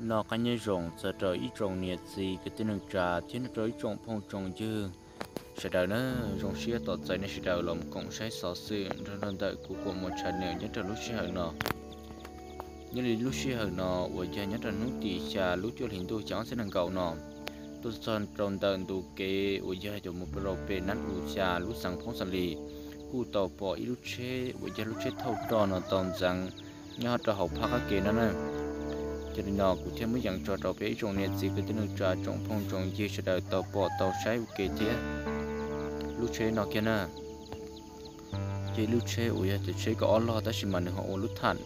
Noj qab nyob zoo txog rau ib tsoom niam txiv kwv tij neej tsa thiab nrog rau ib tsoom phooj tsoom ywg sawv daws na. Zoo siab tos txais nej sawv daws los koom saib xov xwm nrog rau ntawm kuv Kuam Muas channel nyob rau lub sij hawm no. Nyob li lub sij hawm no uas yog nyob rau hnub tim xya lub cuaj hlis ntuj xyoo ob txhiab nees nkaum no, tuaj txog rau ntawm ntu kev uas yog yuav mus rau pem Nab U Xya lub xeev Phoob Xa Lis, kuj tau pom ib lub tsheb uas yog lub tsheb thauj roj no tau ntxeev nyob rau hauv phab qab ke no na. Ces li no kuv thiaj muab yees tso rau peb ib tsoom niam txiv kwv tij neej tsa tsoom phooj tsoom ywg sawv daws tau pom tau saib ua ke thiab. Lub tsheb no kiag na, ces lub tsheb uas yog cov tsheb kaum ob log tab sis mas nws ho ua lub tham,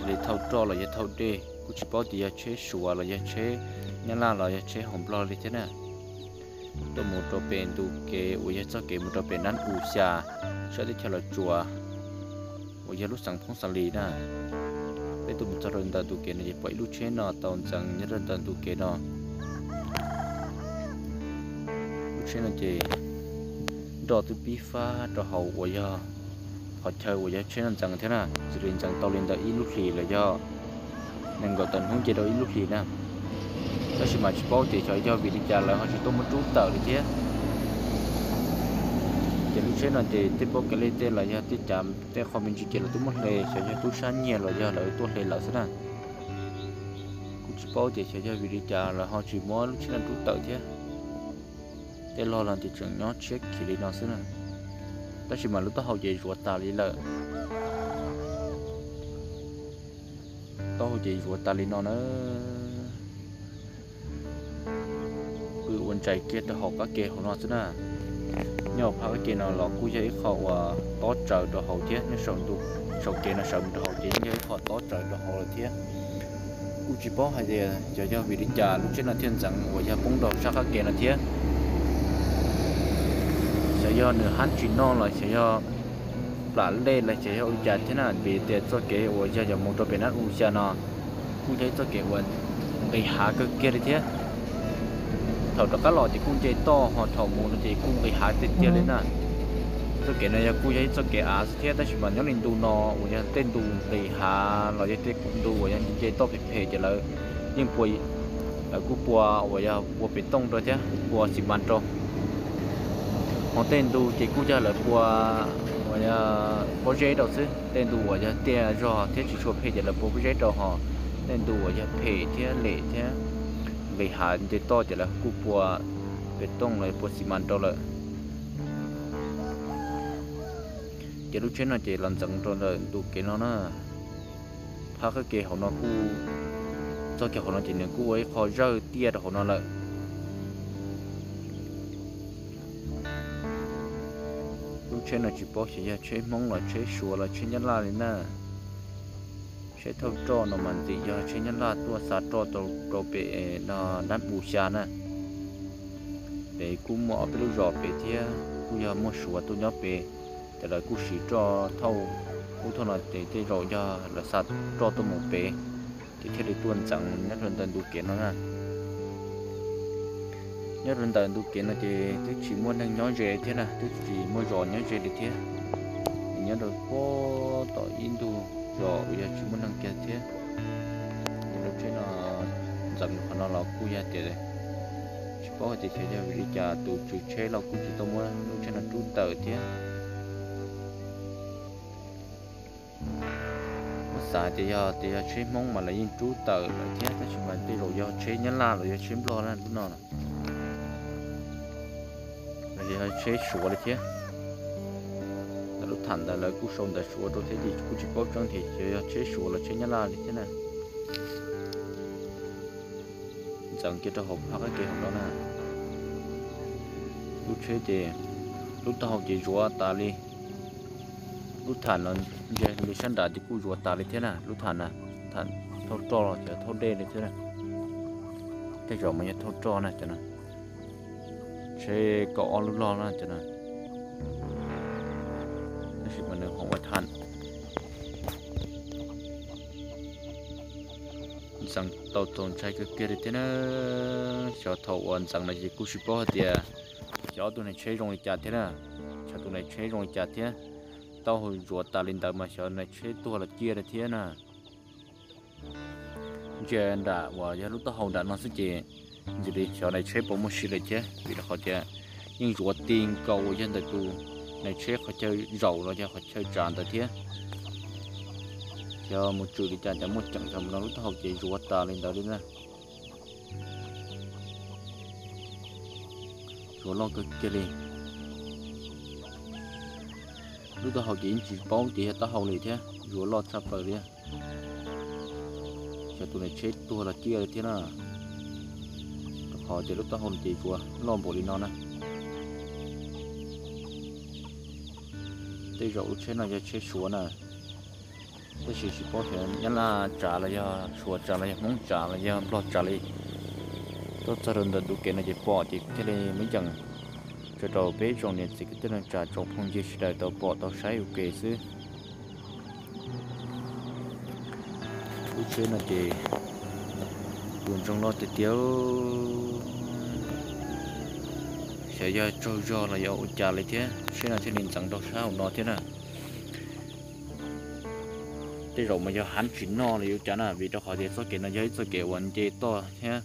li thauj roj los yog thauj dej, kuj tsis paub tias yog tsheb Suav los yog tsheb Nyab Laj los yog tsheb hauv Nplog li thiab na. Tuaj mus rau pem ntu kev uas yog txoj kev mus rau pem Nab U Xya, sab teb chaws Los Tsuas, uas yog lub xeev Phoob Xa Lis na. Peb tuaj mus txog rau ntawm ntu kev no ces pom ib lub tsheb no tau ntxeev nyob rau ntawm ntu kev no. Lub tsheb no ces nroj twb pib fab rau hauv uas yog qhov chaw uas yog tsheb no ntxeev thiab na, xws li ntxeev tau li ntawm ib lub hlis los yog nees nkaum tawm hnub nce rau ib lub hlis na. Tab sis mas tsis paub tias xyov yog vim li cas lawv ho tsis tuaj muab rub tawm li thiab. Ces lub tsheb no ces tej pob kav liam tej los yog tej cav tej qho me ntsis ces lawv twb muab hle, xyov yog tub sab nyiag los yog lawv tuaj hle lawm xwb na. Kuj tsis paub tias xyov yog vim li cas lawv ho tsis muab lub tsheb no rub tawm thiab. Tej log los ces tseem nyob tshiab khiv li no xwb na. Tab sis mas lub taub hau ces zuav tas li lawm. Taub hau ces zuav tas li no na. Pw ua ntsais kiag rau hauv qab ke hauv no xwb na. Nyob hauv phab qab ke no los kuj yog ib qho uas tob tsaws rau hauv thiab, nyob saum ntu, saum kev no sawv mus rau hauv ces yeej yog ib qho tob tsaws rau hauv lawm thiab. Kuj tsis paub hais tias xyov yog vim li cas lub tsheb no thiaj ntxeev uas yog poob rau sab qab ke no thiab. Xyov yog nws hab tsis noj los xyov yog plam lej los xyov yog ua li cas thiab na, vim tias txoj kev uas yog yuav mus rau pem Nab U Xya no kuj yog ib txoj kev uas nqis hav kawg kiag li thiab. Thaum rov qab los ces kuj nce toj, ho thaum mus no ces kuj nqis hav tiag tiag li na. Txoj kev no yog kuj yog ib txoj kev av xwb thiab, tab sis mas nyob li ntu no uas yog tej ntu nqis hav los yog tej ntu uas yog nce toj phem phem ces lawv yeej pua, lawv kuj pua uas yog pua pes tooj rau thiab pua xi mas rau. Ho tej ntu ces kuj yog lawv pua uas pob zeb rau xwb. Tej ntu uas yog tiaj zog thiab tsis tshua phem ces lawv pua pob zeb rau, ho tej ntu uas yog phem thiab lem thiab nqis hav nce toj ces lawv kuj pua pes tooj los pua xi mas rau lawm. Ces lub tsheb no ces los ntxeev rau ntawm ntu kev no na. Phab qab ke hauv no kuj, txoj kev hauv no ces nws kuj ua ib qho zawj tiaj rau hauv no lawm. Lub tsheb no tsis paub xyov yog tsheb Hmoob los tsheb Suav los tsheb Nyab Laj li na. Tsheb thauj roj no mas ntxim yog tsheb Nyab Laj tuaj xa roj rau pem no Nab U Xya na. Pem kuj muaj ob peb lub zos pem thiab kuj yog muaj Suav tuaj nyob pem, ces lawv kuj siv roj thauj ub thauj no ces tej zaum yog lawv xa roj tuaj mus pem, ces thiaj li tuaj ntxeev nyob rau ntawm ntu kev no na. Nyob rau ntawm ntu kev no ces twb tsis muaj neeg nyob ze thiab na, twb tsis muaj zos nyob ze li thiab. Nyob rau puag tom ib ntug zos uas yog tsis muaj neeg kiag thiab. Lub tsheb no ntxeev qhov no los kuj yog tias tsis paub hais tias xyov yog vim li cas tus tswv tsheb los kuj tsis tau muab lub tsheb no rub tawm thiab. Muab xav tias yog tias yog tsheb Hmoob mas lawv yeej rub tawm lawm thiab, tab sis mas tej zaum yog tsheb Nyab Laj los yog tsheb Nplog na lub no los yog tsheb Suav li thiab. Lub tham ntawd lawv kuj sau ntawv Suav rau thiab ces kuj tsis paub tseeb tias xyov yog tsheb Suav los tsheb Nyab Laj li thiab na. Ntxeev kiag rau hauv phab qab ke hauv no na. Lub tsheb ces lub taub hau ces zuav tas li. Lub tham los ntsia li sab nrad ces kuj zuav tas li thiab na, lub tham na, tham thauj roj los xyov thauj dej li thiab na. Tej zaum mas yog thauj roj na cov no. Tsheb kaum ob lub log na cov no. Tab sis mas nws ho ua tham. Ntxeev tau txaus ntshai kawg kiag li thiab na. Xyov thaum uas ntxeev no ces kuj tsis paub hais tias xyov tus niag tsheb zoo li cas thiab na. Xyov tus niag tsheb zoo li cas thiab, taub hau zuav tas li ntawd mas xyov niag tsheb tuag los ciaj li thiab na. tsa nram uas yog lub taub hau nram no xwb ces ntxim li xyov nais tsheb puas muaj siab lawm thiab, vim rau qhov tias yeej zuav ti nkaus uas yog ntawm tus nais tsheb qhov chaw zaum los yog qhov chaw tsav ntawd thiab. Xyov mus tswm li cas ces muaj ceem xyov mus no lub taub hau ces zuav tas li ntawd li na. Zuav loj kawg kiag li. Lub taub hau ces yeej tsis paub tias yog taub hau li thiab, zuav loj tshaj plaws li. Xyov tus nais tsheb tuag los ciaj li thiab na, rau qhov tias lub taub hau ces zuav loj npaum li no na. Tej zaum lub tsheb no yog tsheb Suav na, tab sis tsis paub xyov Nyab Laj tsav los yog Suav tsav los yog Hmoob tsav los yog Nplog tsav li. Tuaj txog rau ntawm ntu kev no ces pom ces thiaj li muab yeem tso rau peb tsoom niam txiv kwv tij neej tsa tsoom phooj ywg sawv daws tau pom tau saib ua ke xwb. Lub tsheb no ces tus ntsoog loj tiag tiag, xyov yog tsaug zog los yog ua cas li thiab tsheb no thiaj li ntxeev rau sab hauv no thiab na. Tej zaum mas yog hav tsis noj los yog ua cas na, vim rau qhov tias txoj kev no yog ib txoj kev uas nce toj thiab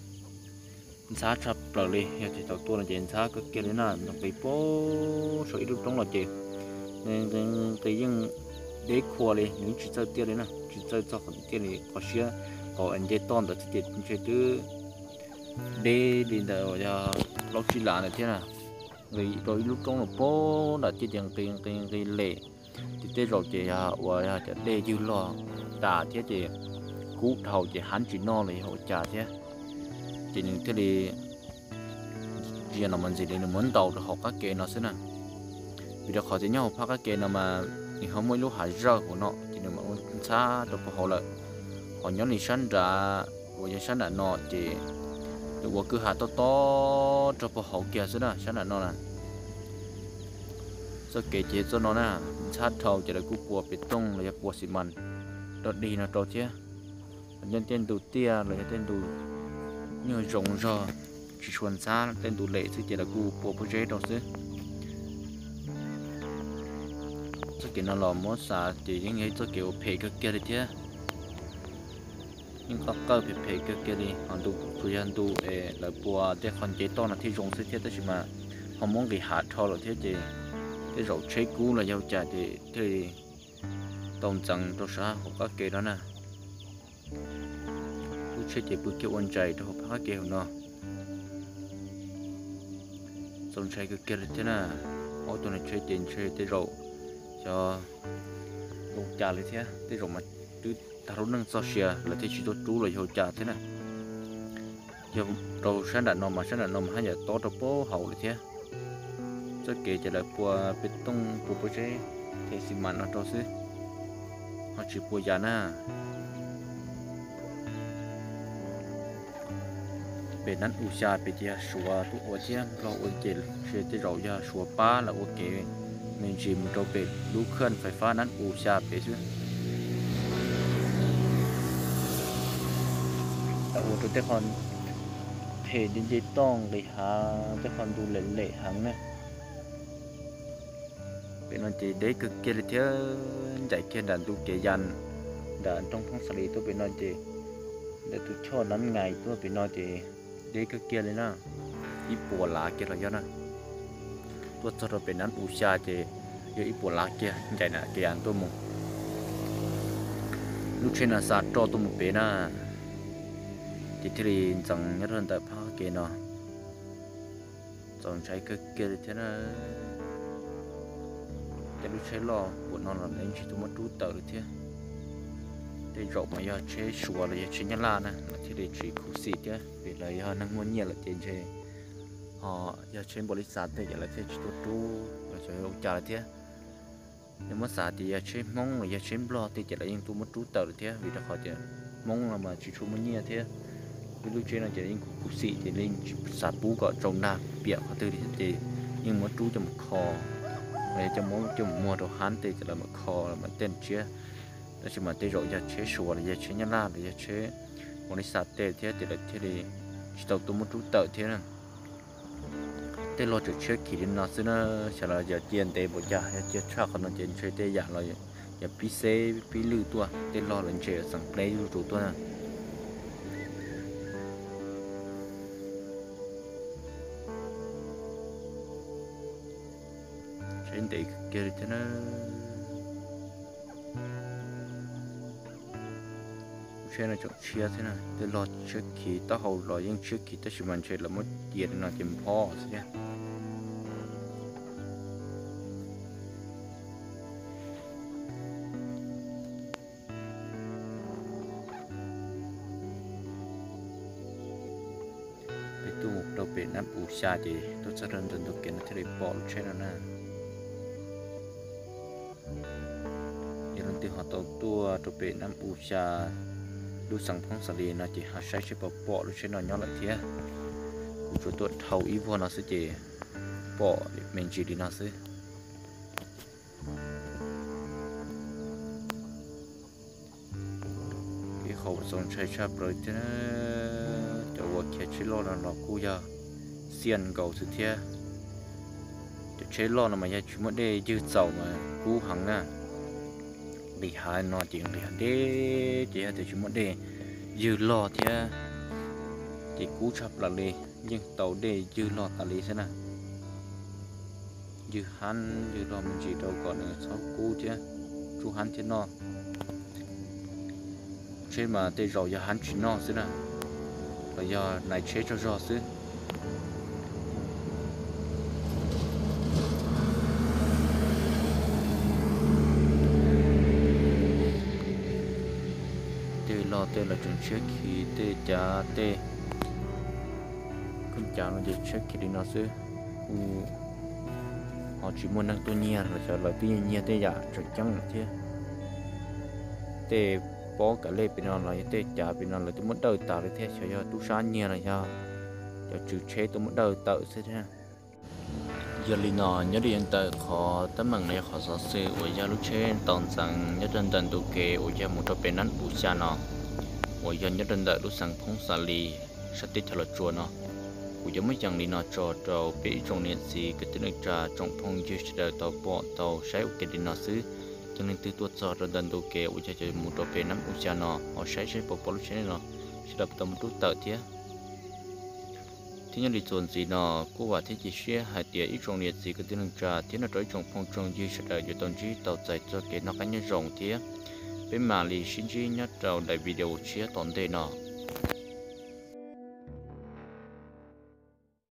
ntxhab tshaj plaws li. Yog tias thaum tuaj no ces ntxhab kawg kiag li na, nqis puag saum ib lub roob los ces nqis yeej deb khua li, nws tsis txawj tiaj li na, tsis txawj txog qhov tiaj li, qhov siab qhov nce toj ntawd xwb ces ntshe twb deb li ntawm yog plaub tsib lav ntawd thiab na. Nqis rau ib lub roob los puag nram tiaj ces nqis nqis nqis lem, ces tej zaum ces yog uas yog cov dej ywg loj tas thiab ces kub dhau ces hav tsis noj los yog ua cas thiab, ces nws thiaj li tsis yog no mas ntxim li nws muab ntaus rau hauv qab ke no xwb na. Vim rau qhov tias nyob hauv phab qab ke no mas nws ho muaj ib lub hav zawj hauv no ces nws mam ua ntxhab rau puag hauv lawm. Ho nyob li sab nrad uas yog sab nram no ces nws ua kwj ha tob tob rau puag hauv kiag xwb na, sab nram no na. Txoj kev ces txoj no na, ntxhab dhau ces lawv kuj pua pes tooj los yog pua xi mas dog dig no rau thiab. Nyob tej ntu tiaj los yog tej ntu nyuag zoo zog tsis tshua ntxhab, tej ntu lem xwb ces lawv kuj pua pob zeb rau xwb. Txoj kev no los muab xav ces yeej yog ib txoj kev uas phem kawg kiag li thiab. Yeej qab qawj phem phem kawg kiag li, ho ntu tsuas yog ntu es lawv pua tej qhov nce toj no thiaj zoo xwb thiab, tab sis mas ho muab nqis hav dhau lawm thiab ces tej zaum tsheb kub los yog cas ces thiaj li tau ntxeev rau sab hauv qab ke no na. Lub tsheb ces pw kiag ua ntsais rau hauv phab qab ke hauv no. Txaus ntshai kawg kiag li thiab na. Ob tug neeg tsheb ces ntshe tej zaum xyov ua cas li thiab, tej zaum mas twb tag lub neej txoj sia lawv thiaj tsis tuaj rub los yog ua cas thiab na. Yog rau sab nram no mas sab nram no mas haj yam tob rau puag hauv lawm thiab. Txoj kev ces lawv pua peb tooj pua pob zeb them xi mas no rau xwb, ho tsis pua yas na. Pem Nab U xya pem ces yog Suav tuaj ua thiab, Nplog ua ces ntshe tej zaum yog Suav pab lawv ua kev me ntsis mus rau pem lub khaj fais fab Nab U xya pem xwb. Lawv ua rau tej qho them nce nce toj nqis hav, tej qho ntu lem lem heev na. Pem no ces deb kawg kiag li thiab, ncaim kiag nram ntu kev ya nram nroog Thoob Xa Lis tuaj pem no ces ntawm tus choj Nab Ngais tuaj pem no ces deb kawg kiag li na, ib puas lav kiag los yog na. Tuaj txog rau pem Nab U xya ces yog ib puas lav kiag ncaim nram kev ya tuaj mus. Lub tsheb no xa roj tuaj mus pem na, ces thiaj li ntxeev nyob rau ntawm phab kev no. Txaus ntshai kawg kiag li thiab na. Tej lub tsheb loj npaum no los lawv yeej tsis tau muab rub tawm li thiab. Tej zaum mas yog tsheb Suav los yog tsheb Nyab Laj na lawv thiaj li tsis khuv xim thiab, vim lawv yog neeg muaj nyiaj lawm ces ntshe ho yog tsheb npaum li xav tej ces lawv thiaj tsis tuaj rub los xyov ua cas lawm thiab. Yog muab xav tias yog tsheb Hmoob los yog tsheb Nplog tej ces lawv yeej tuaj muab rub tawm lawm thiab, vim rau qhov tias Hmoob no mas tsis tshua muaj nyiaj thiab. Peb lub tsheb no ces yeej khuv xim ces yeej tsis xav pub kom tsau nag piam qhov twg li thiab ces yeej muab rub coj mus kho, los yog coj muab coj mus muag rau hab tej ces lawv mam kho mam tej tshiab. Tab sis mas tej zaum yog tsheb Suav los yog tsheb Nyab Laj los yog tsheb ua li xav tej thiab ces lawv thiaj li tsis tau tuaj muab rub tawm thiab. Tej log tseem tshiab khiv li no xwb na, xyov los yog cia ntev npaum cas, yog cia tshaj qhov no ces ntshe tej yam los yog pib xeb pib lwj tuaj, tej log los ntshe xeem pleb zuj zus tuaj na. tes kiag li thiab na. Lub tsheb no tseem tshiab thiab na, tej log tshiab khiv, taub hau los yeej tshiab khiv tab sis mas ntshe lawv muab cia li no ces nphob xwb thiab. Peb tuaj mus rau pem Nab Us Xya ces tuaj txog rau ntawm ntug kev no thiaj li pom lub tsheb no na. Yog leej twg ho tau tuaj rau pem Nab Us Xya lub xeev Phoob Xas Lis no ces ho saib seb puas pom lub tsheb no nyob lawm thiab. Kuv tsuas tuaj dhau ib vuag no xwb ces pom me ntsis li no xwb. Ib qho uas txaus ntshai tshaj plaws thiab, cov uas khiav tsheb loj no los kuj yog xiaj nkaus xwb thiab. Cov tsheb loj no mas yog tsis muaj dej ywg txaus mas kub heev na. Nqis hav no ces nqis hav deb ces yog tias tsis muaj dej ywg log thiab ces kub tshaj plaws li, yeej tau dej ywg log tas li xwb na. Ywg hab ywg log me ntsis rau kom nws txhob kub thiab, tsuj hab thiab noj. Tsheb mas tej zaum yog hab tsis noj xwb na, los yog nais tsheb tsaug zog xwb. Tej log tej los tseem tshiab khiv, tej cav tej kheej cav no ces tshiab khiv li no xwb. Ho tsis muaj neeg tuaj nyiag los xyov lawv twb nyiag tej yam tseem ceeb lawm thiab. Tej pob kav lej pem no los yog tej cav pem no lawv twb muab dawj tas li thiab, xyov yog tub sab nyiag los yog cov tswv tsheb tuaj muab dawj tawm xwb thiab. Yog li no nyob li ntawm qhov teeb meem los yog qhov xov xwm uas yog lub tsheb tau ntxeev nyob rau ntawm ntu kev uas yog mus rau pem Nab Us Xya no, uas yog nyob rau ntawm lub xeev Phoob Xas Lis sab teb chaws Los Tsuas no, kuv yuav muab yees li no tso rau peb ib tsoom niam txiv kwv tij neej tsa tsoom phooj ywg sawv daws tau pom tau saib ua ke li no xwb. Yog leej twg tuaj txog rau ntawm ntu kev uas yog cov mus rau pem Nab Us Xya no ho saib seb puas pom lub tsheb no, sawv daws puas tau mus rub tawm thiab. Thiab nyob li txuas ntxiv no kuj vam thiab cia siab hais tias ib tsoom niam txiv kwv tij neej tsa thiab nrog rau ib tsoom phooj tsoom ywg sawv daws yuav tau ntsib tau txais txoj kev noj qab nyob zoo thiab. Peb mam li sib ntsib nyob rau daim video tshiab tom ntej no.